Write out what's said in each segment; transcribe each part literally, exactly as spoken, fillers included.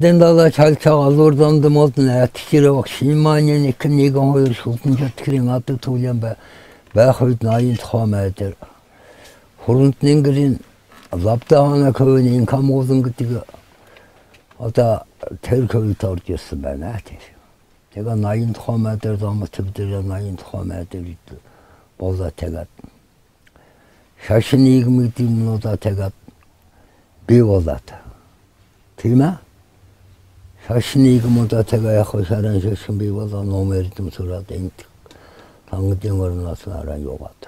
Ден дала чалча галур данд модн әтчр вак шинманин ик нигн хойр шултн чөткрин ат тулен бә-, бәхүд найн тха мәдр. Хурнтнин грин лабда хана көвүн инкам узн гдг. Ода тер көвүт орҗ ирсн бәнә тер. Тега найн тха мәдр замт бдр найн тха мәдр болла тегәд. Шашн игм гдг мн ода тегәд би болад. Тиимә? Шашн игм ода тегәд яха шаран шашн би болла номердм сурад энт таңдин орнас наран йогад.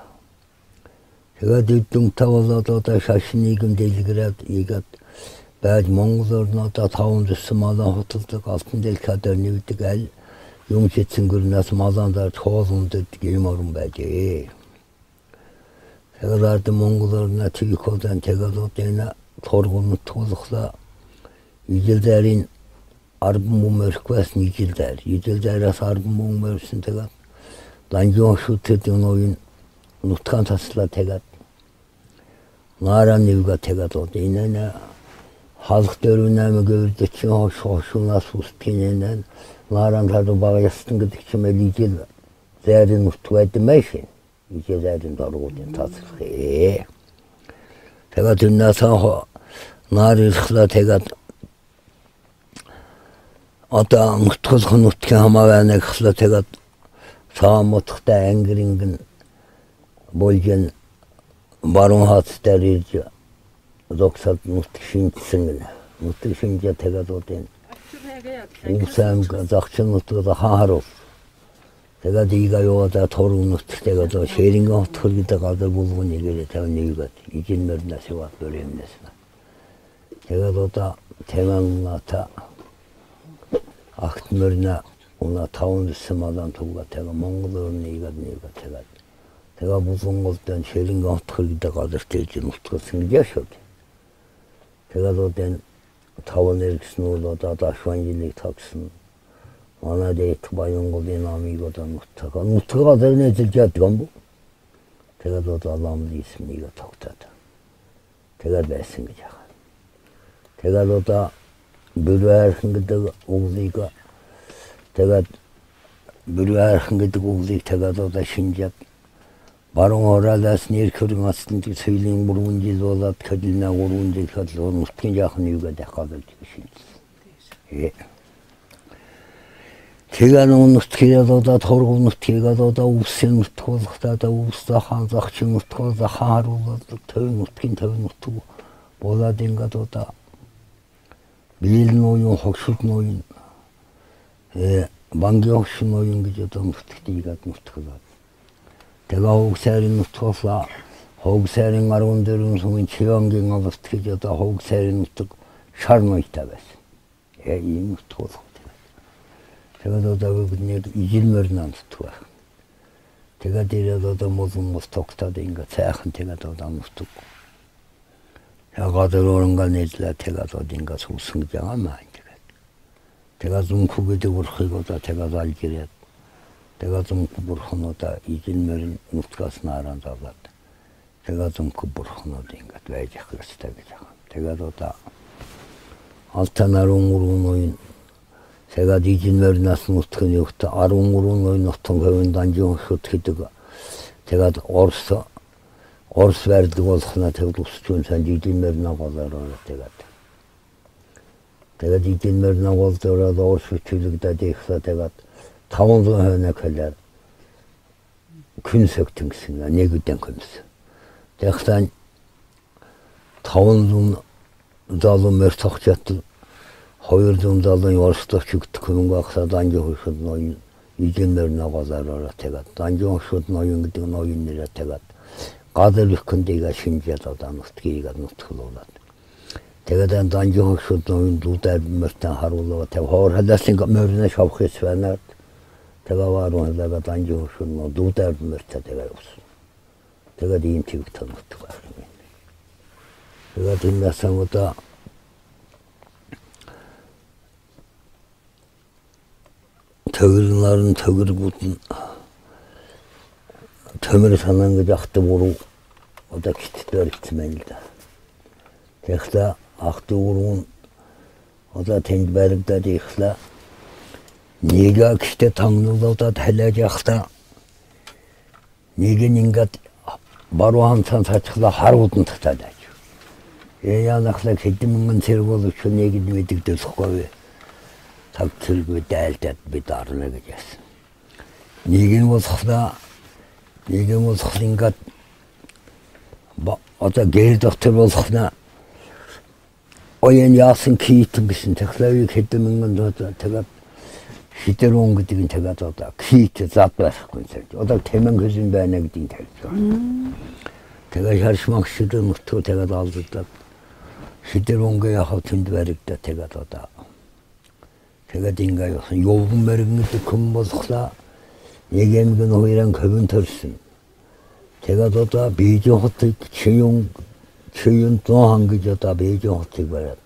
Тегәд үдүн тавалад ода шашн игм делгрәд игәд бәд моңгл орн ода тавн зүс малан хотулдг алтн делкәдәр нивдг әл юм читсн гүрнәс малан дар чоолундд гейм орн бәҗ. Тегәд ард моңгл орна тивик одан тегәд одена торгун тулхла иҗлдәрин арб мумерк бас иҗлдәр. Иҗлдәрәс арб мумерсн тегәд данҗон шутд ноюн нутхан тасла тегәд нааран нивгә тегәд одена халх дөрвнәм гөвдчин хош хошунас устиненән нааран таду багястн гдгчмә иҗлдәрин нутг бәд мәшин. Иҗлдәрин торгудин тасрх. Тегәд үннәсн хо наар ирхлә тегәд ода нутгулх нутгин хама бәнә гхлә тегәд саам утхта әңгрингн болҗн барун хац дәрҗ зогсад нутг шинҗсн гинә. Нутг шинҗ тегәд оден. Усам захчин нутг захан харул. Тегәд иигә йовад торгун нутг тегәд шеринг отхр гидг һазр булгун игәр тәвн нивгәд. Иҗн мөрнәс йовад бөрмнәс. Тегәд ода темән уната ахт мөрнә уна тавн зүс малан тулла тегәд моңгл орн иигәд нивгәд тегәд. Тегәд бузун голдан шеринг отхр гидг һазр тегәд нутгсн гиҗ яшәд. Тегәд оден тавн эргсн ул ода дашван җилиг тагсн. Мана деедк Баян-Һолын намиг ода нутг. Нутг һазр недлҗ ядган бу. Тегәд ода ламд ийсмн иигәд тогтад. Тегәд бәәсн гиҗ яһан. Тегәд ода Бүрвәрхн гидг углиг, тегәд Бүрвәрхн гидг углиг тегәд ода шинҗәд. Барун оралас нер күрң ацтн сөйлин һурвн җил болад, көдлнә һурвн җил көдлнә нутгин яһан югад яхад шинҗ. Э. Тегәд нутгиг ода торгун нутгиг ода усн нутг болхта, усн захан, захчин нутг, захан харулад, төв нутгин төв нутг болад иигәд ода. Билл ноюн, хогшуд ноюн, э, Бангин хогшуд ноюн гиҗ ода нутгт иигәд нутг болад. Тегәд Хогсәрин нутг болхла, Хогсәрин арвн дөрвн сумин Чивангин алвт гиҗ ода Хогсәрин нутг шар нойта бәәсн. Э, иим нутг болх. Тегәд ода бүгднь Иҗл мөрнә нутг болх. Тегәд ирәд ода модн мос тогтад иигәд сәәхн тегәд ода нутг. Тегәд һазр орңган эдлә тегәд ода иигәд суусн гиҗ яһан ман тегәд. Тегәд Зунку гидг бурхиг ода тегәд залҗ ирәд. Тегәд Зунку бурхн ода Иҗл мөрн нутгас нааран залад. Тегәд Зунку бурхн ода иигәд бәәҗ йовх йоста гиҗ яһан. Тегәд ода Алтан арвн һурвн ноюн. Тегәд Иҗл мөрнәс нутгин юрт арвн һурвн ноюн нутгин көвүн Данҗин хогшуд гидг. Тегәд орс, орс бәрдг болхна тегәд усчун сан Иҗл мөрнә һазрар тегәд. Тегәд Иҗл мөрнә һазрар орс бичүлгдәд ирхлә тегәд тавн зун хөөне келәд күмс өгтн гисн, негүдән күмс. Тегәд тавн зун залу мөрт ахчад, хойр зун залу орстач үгт күмн гахса Данҗин хогшуд ноюн Иҗл мөрнә һазрар тегәд. Данҗин хогшуд ноюн гидг ноюн ирәд тегәд. Һазр үкнд иигәд шинҗәд ода нутгиг иигәд нутг болад. Тегәд Данҗин хогшуд ноюн Дуудәрб мөртән харулла тегәд хойр хәләсн мөрнә шавх эс бәәнәд. Тегәд варун тегәд Данҗин хогшуд ноюн Дуудәрб мөртә тегәд ус. Тегәд иим тивгтә нутг болх. Тегәд эннәсн ода Төгрг нарн, төгргүдн төмр санан гиҗ Ахтү Буру ода китд бәргдсмн даа. Тегәд Ахтү Бурун Ода тенд бәргдәд ихлә. Нег кишт таңнул ода тәләҗәхтә. Нег иигәд баруһан цан сачхла харудн татадач. Э, яанахла хидн миңһн сер болвчн негн медгдүлхгүйв. Таг тиргү дәәлдәд би дарна гиҗәс. Негн болхла, негн болхла иигәд ба-, ода гер доктор болхла, ой, эн ясн киитн гисн тегхлә, үй хидн миңһн ода, тегәд хидр он гидгин тегәд ода киит зад бәәхгүн тер. Ода темән хүзн бәәнә гидгин тер. Тегәд шаршмак шидр муту тегәд алддад. Хидр он гиһәд тенд бәргдәд тегәд ода. Тегәд иигәд йовһн, йовһн мергн гидг күн болхла, нег эмгн, хойран көвүн төрсн. Тегәд ода Бееҗин хотыг, Чөйүн, Чөйүн Доһан гиҗ ода Бееҗин хотыг барад.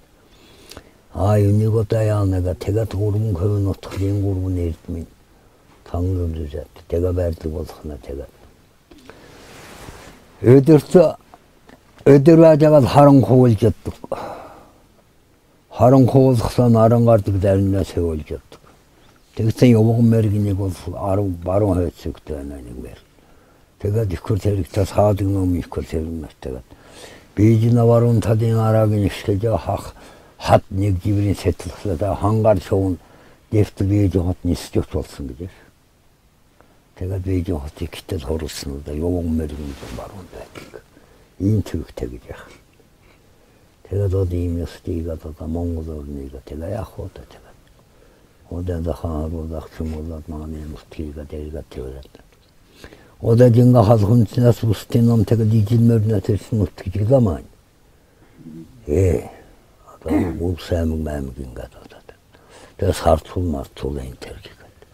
А, энүг ода яанаг, тегәд һурвн көвүн утхлын һурвн эрдмин таңнул үзәд. Тегәд бәрдг болхна тегәд. Өдрт, өдр бәәҗәхад харң хуулҗ оддг. Харң хуулхла нарн һардг, дәәлднә севәлҗ оддг. Тегәд йовһн мергниг бол арв барун һөцгт бәәнә нег мер. Тегәд үкр тергтә саадг ном, үкр тергнәс тегәд. Бееҗин барун тадин арһиг ишкҗ хах, хад нег җиврин седклтә, хаңһар шовун девтл Бееҗин хот нисҗ одҗ болсн гиҗ. Тегәд Бееҗин хотыг китд һурвсн, ода йовһн мергн барун бәәдг. Иим төвгтә гиҗәх. Тегәд ода иим йост иигәд ода Моңһл орн иигәд, тегәд яах ода тегәд. Ода дахад ода чумулад мана нутгиг тегәд теврәд. Ода җиңнә халхнчнас бусдын ном тегәд Ижин мөрнә төрсн нутг гиҗ гиҗ лама. Э, ода Улс аймг, маймг иигәд ода. Тегәд Сарцул, Марцул эн тер гиһәд.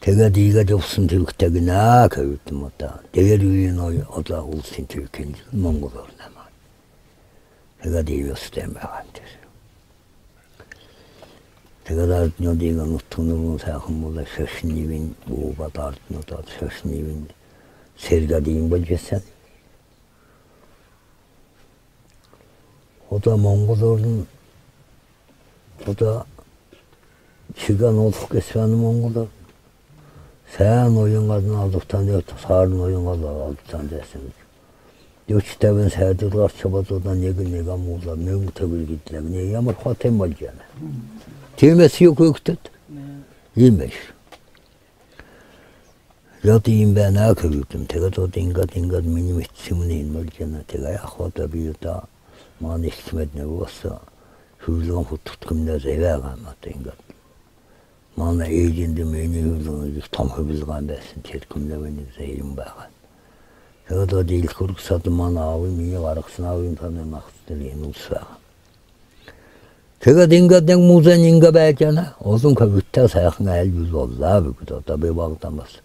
Тегәд иигәд йовсн төвгтә гинә көвүдм ода. Деер үйин ой, ода Улсин төвкн Моңһл орн мана. Тегәд иим йост бәәһән тер. Тегәд арднь ода иигәд нутгнрмуд сәәхн болад, Шашин ивинь бууһад, арднь ода Шашин ивинь сергәд иим болҗ бәәсн. Ода Моңһл орн, ода чигн олх кесвән Моңһл орн. Сән оюн һазн алдвтан, сарн оюн һазн алдвтан дәәсн. Җөч тәвн сәәдл һарч чабад, ода нег-негән муулад, мөңг төгрг идәләг, нег ямархан болҗана. Тиим бәәсн ю, көвүд? Иим бәәсн. Яд иим бәәнә көвүдм. Тегәд ода иигәд, иигәд мини медсн эн болҗана. Тегәд яах ода, би ода мана икдмднь бас хүвлһн хутгт күмнә зевәһәм ода иигәд. Мана ээҗнд мини хүвлһн, том хүвлһн бәәсн, тер күмнә мини зеем бәәһән. Тегәд ода Илкүрг садн мана аавин, мини һарһсн аавин тадн ахсн эн улс бәәһән. Тегәд иигәд нег музейн иигәд бәәҗәнә, олн көвүдтә, сәәхн әәл-бүл болла, бүгд ода би баһ тәмәс.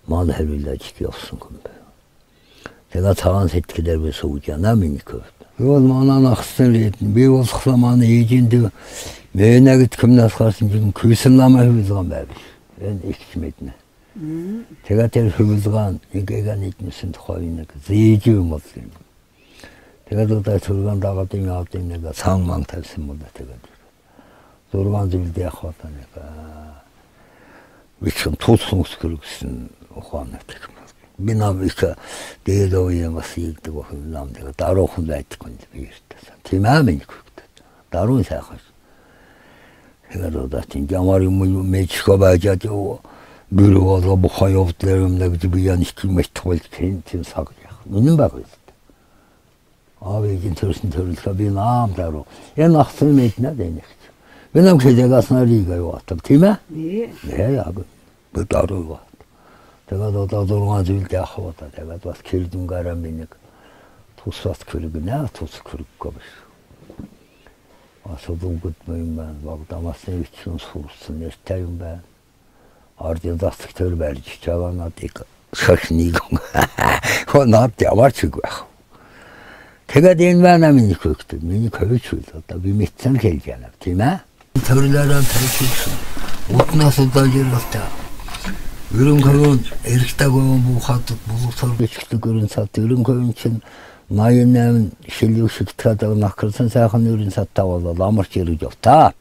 Мана хәрүлҗ йовсн күн бәәв. Тегәд цаһан седкләр би сууҗана, мини көвүд. Ой, мана ахсн летн, би болхла мана ээҗнд мөөнә гидг күмнәс һарсн җирн күсн лама хүвлһн бәәв. Эн икдмднь. Тегәд тер хүвлһн, иигәд икдмсин тухай нег зееҗ болзн. Тегәд ода түргән дагад иим яһад, иим нег саң-маң тәвсн болла тегәд. Зурһан зөвлдәх ода нег, а, бичкн тус-мус күргсн ухана тегәд. Би нам ик дедовье бас иигдг охин, нам тегәд дарухан бәәдг хүнд би иртәс. Тиим бәәнә, мини көвүд. Дарун сәәхн. Тегәд ода тиим ямар юм медшго бәәҗәд, бүр болла, бухан йовдл юмна гиҗ би ян ик медх болҗ, тиим, тиим саг яах. Минем бәәх. Аав ээҗин төрсн төрлдән би нам дару. Эн ахсн меднә дәнхч. Би нам кедәгәснә Рига йоватам, тиим? Э, яһад. Би дару йоват. Тегәд ода зурһан зөвлдәх ода, тегәд бас кирдүңгәрән би нег тус бас күргнә, тус күргхә биш. Бас удл гудмн юм бәәнә, Богдан Васильевич сурсн нертә юм бәәнә. Ардин дасдг төр бәрҗ чадана, тиим Шашин ивинь. Онад ямарч үгәх. Тегәд эн бәәнә, мини көвүд, мини көвүд шүл, ода би медсн келҗәнәв, тиим? Төрләрән тәвсн. Утнас удл җирһлтә. Үрн көвүн эрктә гүн бухад, булг тор бичкдг үрн сад, үрн көвүн чигн Найн нәәмн шилв шигтхәд, накрсн сәәхн үрн садта болла, амрч ирҗ йовта.